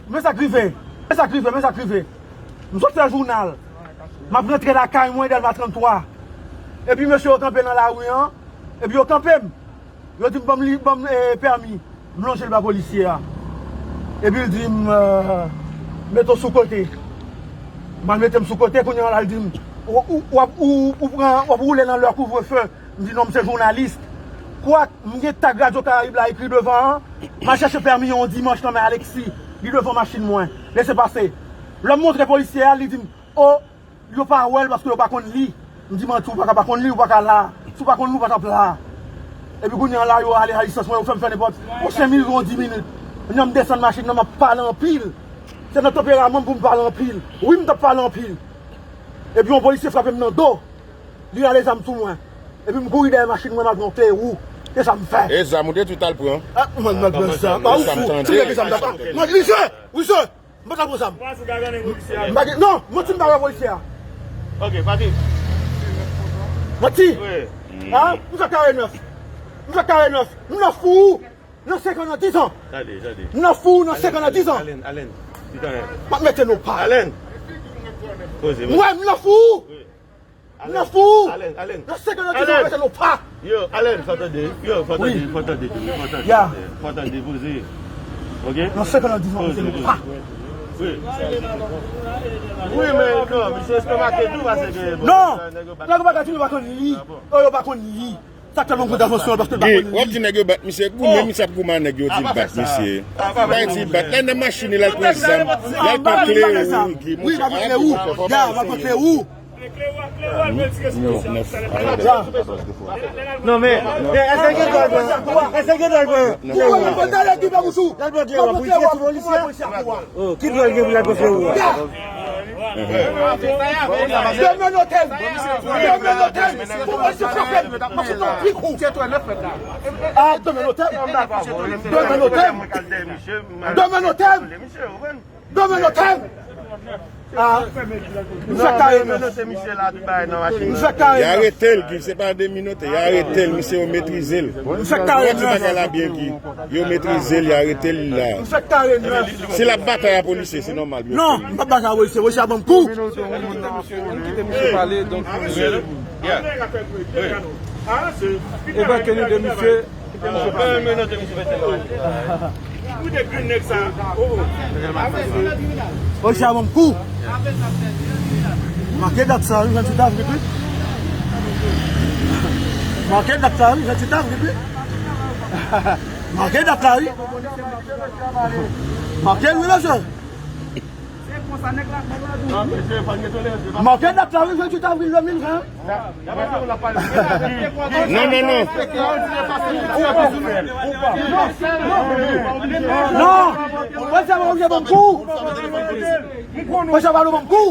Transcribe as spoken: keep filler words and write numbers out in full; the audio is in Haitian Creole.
Men sa k rive. Men sa k rive, men sa k rive. M sot fè jounal. M ap rantre lakay mwen, Dèlma tranntwa. Epi mesye yo kanpe nan lari an. Epi yo kanpe m. Yo di m, "Ban m li, ban m, eh, pèmi." M lonje l ba polisye a. Epi l di m, eh, "Mete w sou kote." M al mete m sou kote, kounye a la l di m, "Ou, ou, w ap, ou, ou pran, w ap woule nan lè kouvrefe." M di, "Non, m se jounalis." Kwak, m gen tag Radyo Karayib la ekri devan an. M al chèche pèmi yon dimanch nan men Alexis. Li devan machin mwen. Lese pase. Lè m montre polisye a, li di m, "O, yo pa wè l paske yo pa konn li." M di, "Manti, ou pa ka pa konn li, ou pa ka la. Si w pa konn li, ou pa t ap la." Epi kounye a la, yo ale a lisans mwen, yo fè m fè nenpòt. Yon senk minit, yon dis minit. Kounye a m desann machin nan, m ap pale anpil. Se nan tanperaman m pou m pale anpil. Wi, m t ap pale anpil. Epi yon polisye frape m nan do. Li rale zam sou mwen. Epi m kouri dèyè machin mwen, m al pran yon klere wou. Se sa m fè. E zam ou te tou t al pran? Ah, mwen, mwen pran zam. Ah, ou fou. Tire ki zam nan. Mwen, misye, misye, m pa t al pran zam. M pa gen, non, manti m pa wè polisye a. Ok, pati. Manti. Wi. Ah, m fè kare nèf. M fè kare nèf. M nan fou. Nan senk an, nan dis an. Tande, tande. M nan fou, nan senk an, nan dis an. Alen, Alen, Alen. M ap mete nou pa. Alen. Poze, poze. Mwen, m nan fou. Wi. M nan fou. Alen, Alen. Nan senk an, nan dis an, m ap mete nou pa. Yo, Alen, fò tande. Yo, fò tande, fò tande, fò tande. Ya. Fò tande, poze. Ok? Nan senk an, nan dis an, m ap mete nou pa. Wi. Wi, men non, misye estomake tou, paske, bon, non, nèg yo pa, nèg yo pa ka di yo pa konn li. Ah, bon. Oh, yo pa konn li. Sa k fè m kontravansyon an, paske l pa konn li. Guy, w ap di nèg yo bat misye, goumen misye ap goumen a nèg yo di l bat misye. Pa di l bat. Lè nan machin li, l al pran zam, l al pran klere wou, Guy, monchè. Wi, m al pran klere wou. Ya, m al pran klere wou. Non, men, men, èske gen dwa l pran? Èske gen dwa l pran? Ou wè, m al pran klere wou, m al pran klere wou, m al pran klere wou, m al pran klere wou. Oh, ki dwa l gen pou l al pran klere wou a? Demen notè m! Demen notè m! Pou mwen se frape m! M ap fout nou pik ou! Ah, demen notè m! Demen notè m! Demen notè m! Demen notè m! Ah, m fè kare nèf. M fè kare nèf. Y arete l, Guy, se pa demen notè, y arete l, misye yo metrize l. M fè kare nèf. Yo metrize l, y arete l la. M fè kare nèf. Si l ap batay a polisye, se nòmal. Non, m p ap batay a polisye. Polisye a ban m kou. Ann kite misye pale, donk, evakye nou de misye. Polisye a ban m kou. Make dat sa, wi, venntuit avril, wi. Make dat sa, wi, venntuit avril, wi. Make dat la, wi. Make l, wi, mesye. Make dat la, wi, venntuit avril de mil ven. Non, non, non. Non. Mwen, se mwen, mwen, mwen, kou. Mwen, se mwen, mwen, kou.